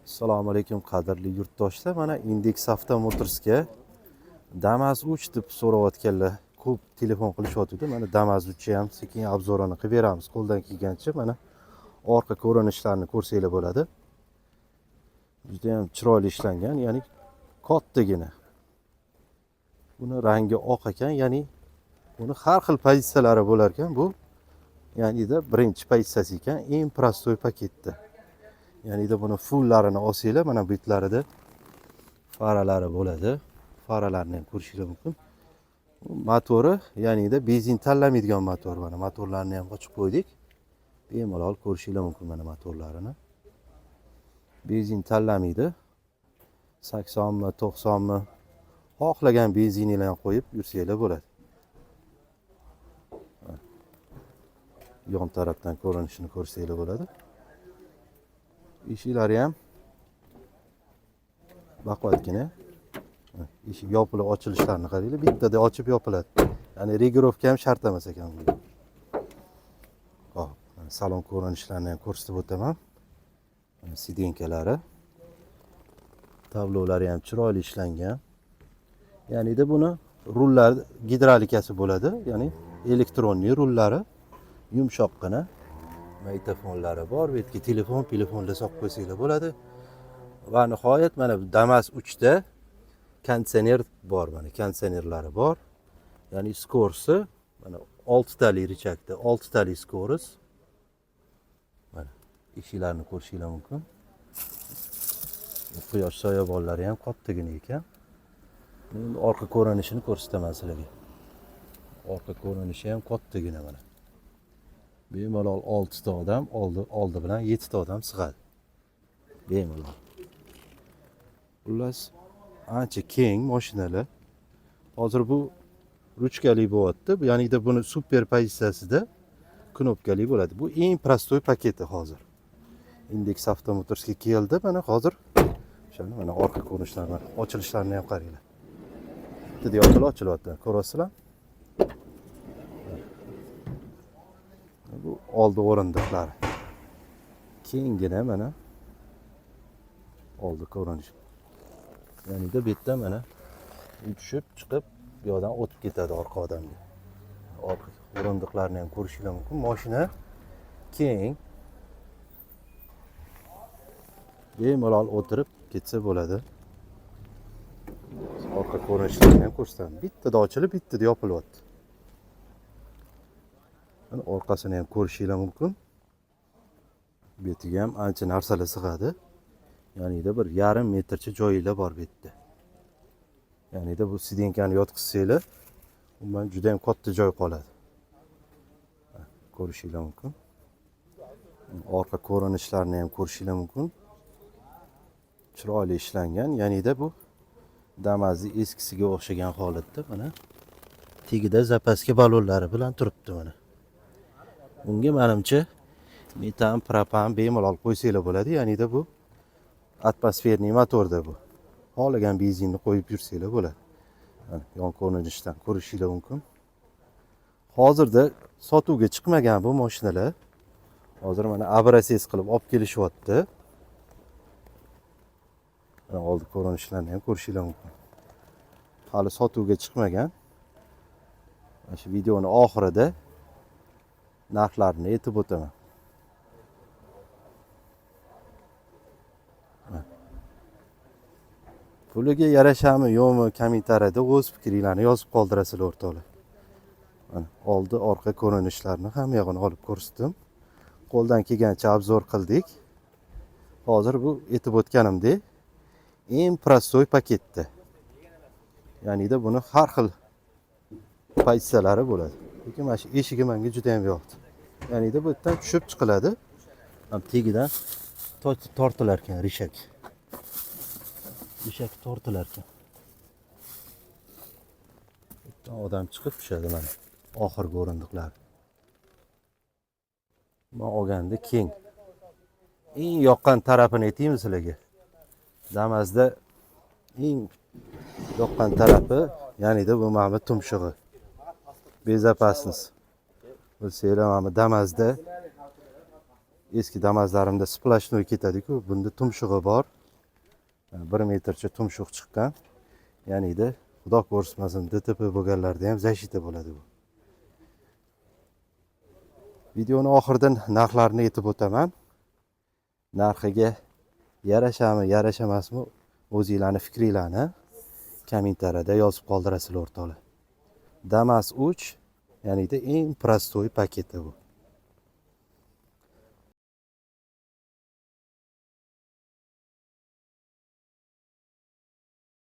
Assalomu alaykum, qadrli yurtdoshlar. Mana Index Avto Motorsga Damas 3 deb so'rayotganlar ko'p telefon qilishyotgandi. Mana Damas 3 ham sekin обзор ini qilib beramiz qo'ldan kelgancha. Mana orqa ko'rinishlarini ko'rsanglar bo'ladi. Juda ham chiroyli ishlangan, ya'ni kattagina. Buni rangi oq ekan, ya'ni buni har xil pozitsiyalari bo'lar ekan. Bu ya'nida birinchi pozitsiyasi ekan, eng простой paketda. Ya'nida buni fullarini olsanglar, mana bu yerlarida faralari bo'ladi. Faralarni ham ko'rishingiz mumkin. Motori, ya'nida benzin tanlamaydigan motor. Mana motorlarni ham ochib qo'ydik. Bemalol ko'rishinglar mumkin mana motorlarini. Benzin tanlamaydi. 80 mi, 90 mi, xohlagan benzininglarni qo'yib yursanglar bo'ladi. Mana. Yon tarafdan ko'rinishini ko'rsanglar bo'ladi. Eshiklari ham baquvvatgina. Eshik yopilib ochilishlarini qaranglar, bittada ochib yopiladi. Ya'ni регулировка ham shart emas ekan bunga. Hop, mana salon ko'rinishlarini ham ko'rsatib o'taman. Mana сиденька lari. Tablolari ham chiroyli ishlangan. Ya'nida buni rullar gidravlikasi bo'ladi, ya'ni электронный rullari yumshoqqina. Magnitofonlari bor, bu yerga telefon, telefonlar solib qo'ysanglar bo'ladi. Va nihoyat mana bu Damas 3 da konditsioner bor, mana konditsionerlari bor. Ya'ni скорость i mana 6 tali рычаг da, 6 tali скорость. Mana eshiklarni ko'rishinglar mumkin. Quyosh soyabonlari ham kattagina ekan. Endi orqa ko'rinishini ko'rsataman sizlarga. Orqa ko'rinishi ham kattagina mana. Bemalol 6 ta odam, oldi bilan 7 ta odam sig'adi. Bemalol. Xullas, ancha keng mashinalar. Hozir bu ruchkali bo'lyapti. Bu ya'nida buni super pozitsiyasida knopkali bo'ladi. Bu eng простой paketi hozir. Index Avto Motorsga keldi. Mana hozir o'shani mana orqa ko'rinishlarini, ochilishlarini ham qaranglar. Bittada yopilib ochilyapti. Ko'ryapsizlar? Bu oldi o'rindiqlari. Kenggina mana oldi ko'rinish. Ya'nida bu yerda mana tushib chiqib bu yoqdan o'tib ketadi orqa odamga. Orqa o'rindiqlarni ham ko'rishinglar mumkin. Mashina keng. Bemalol o'tirib ketsa bo'ladi. Orqa ko'rinishlarini ham ko'rsataman. Bittada ochilib, bittada yopilyapti. Mana orqasini ham ko'rishinglar mumkin. Bu yerga ham ancha narsalar sig'adi. Ya'nida 1,5 metrcha joyinglar bor bu yerda. Ya'nida bu сиденька ni yotqizsanglar, umuman juda ham katta joy qoladi. Ko'rishinglar mumkin. Orqa ko'rinishlarini ham ko'rishinglar mumkin. Chiroyli ishlangan. Ya'nida bu Damazni eskisiga o'xshagan holatda mana tagida запаска ballonlari bilan turibdi mana. Bunga menimcha metan, propan bemalol qo'ysanglar bo'ladi. Ya'nida bu атмосферный motorda bu. Xohlagan benzinni qo'yib yursanglar bo'ladi. Mana yon ko'rinishdan ko'rishinglar mumkin. Hozirda sotuvga chiqmagan bu mashinalar. Hozir mana образец qilib olib kelishyapti. Mana oldi ko'rinishlarini ham ko'rishinglar mumkin. Hali sotuvga chiqmagan. Mana shu videoni oxirida narxlarini aytib o'taman. Puliga yarashami yo'qmi, kommentariyada o'z fikringlarni yozib qoldirasizlar, o'rtoqlar. Mana oldi orqa ko'rinishlarini hamma yog'ini olib ko'rsatdim. Qo'ldan kelgancha обзор qildik. Hozir bu aytib o'tganimdek eng простой paketda. Ya'nida buni har xil pozitsiyalari bo'ladi. Lekin mana shu eshigi menga juda ham yoqdi. Ya'nida bu yerdan tushib chiqiladi. Ham tagidan tortilar ekan рычаг. Рычаг tortilar ekan. Yerdan odam chiqib tushadi mana oxirgi o'rindiqlar. Man olganda keng. Eng yoqqan tarafini aytaymi sizlarga? Damazda eng yoqqan tarafi, ya'nida bu mana bu tumshug'i. Безопасность. Bilsanglar, mana bu Damazda Eski Damazlarimda сплошной ketadi-ku, bunda tumshug'i bor. 1 metrcha tumshuq chiqqan. Ya'nida xudo ko'rsatmasin, ДТП bo'lganlarda ham защита bo'ladi bu. Videoni oxirida narxlarini aytib o'taman. Narxiga yarashami, yarashamasmi, o'zinglarni fikringlarni kommentariyada yozib qoldirasizlar, o'rtoqlar. Damas 3, ya'nida eng простой paketi bu.